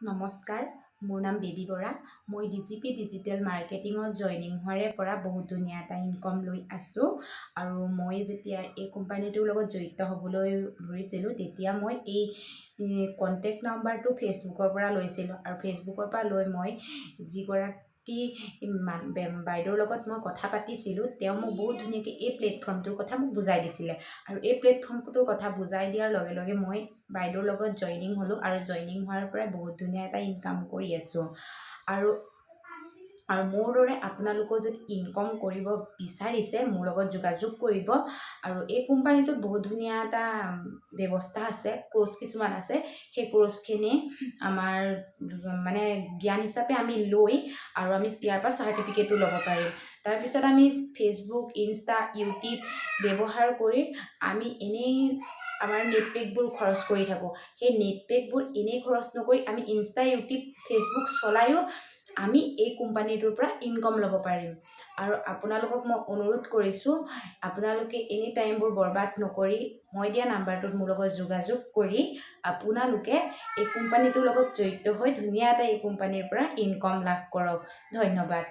নমস্কাৰ, মোৰ নাম বেবী বৰা। মই ডিজিপি ডিজিটেল মাৰ্কেটিঙত জইনিং হোৱাৰে পৰা বহুত ধুনীয়া এটা ইনকম লৈ আছোঁ। আৰু মই যেতিয়া এই কোম্পানীটোৰ লগত জড়িত হ'বলৈ ধৰিছিলোঁ, তেতিয়া মই এই কণ্টেক্ট নাম্বাৰটো ফেচবুকৰ পৰা লৈছিলোঁ আৰু ফেচবুকৰ পৰা লৈ মই যিগৰাকী বাইদেউৰ লগত মই কথা পাতিছিলোঁ, তেওঁ মোক বহুত ধুনীয়াকৈ এই প্লেটফৰ্মটোৰ কথা মোক বুজাই দিছিলে। আৰু এই প্লেটফৰ্মটোৰ কথা বুজাই দিয়াৰ লগে লগে মই বাইদেউৰ লগত জইনিং হ'লোঁ আৰু জইনিং হোৱাৰ পৰাই বহুত ধুনীয়া এটা ইনকাম কৰি আছোঁ। আৰু মোৰ দৰে আপোনালোকেও যদি ইনকম কৰিব বিচাৰিছে, মোৰ লগত যোগাযোগ কৰিব। আৰু এই কোম্পানীটোত বহুত ধুনীয়া এটা ব্যৱস্থা আছে, কোৰ্চ কিছুমান আছে। সেই কোৰ্চখিনি আমাৰ মানে জ্ঞান হিচাপে আমি লৈ আৰু আমি ইয়াৰ পৰা চাৰ্টিফিকেটো ল'ব পাৰিম। তাৰপিছত আমি ফেচবুক, ইনষ্টা, ইউটিউব ব্যৱহাৰ কৰি আমি এনেই আমাৰ নেটপেকবোৰ খৰচ কৰি থাকোঁ। সেই নেটপেকবোৰ এনেই খৰচ নকৰি আমি ইনষ্টা, ইউটিউব, ফেচবুক চলায়ো আমি এই কোম্পানীটোৰ পৰা ইনকম ল'ব পাৰিম। আৰু আপোনালোকক মই অনুৰোধ কৰিছোঁ, আপোনালোকে এনি টাইমবোৰ বৰবাদ নকৰি মই দিয়া নাম্বাৰটোত মোৰ লগত যোগাযোগ কৰি আপোনালোকে এই কোম্পানীটোৰ লগত জড়িত হৈ ধুনীয়া এটা এই কোম্পানীৰ পৰা ইনকম লাভ কৰক। ধন্যবাদ।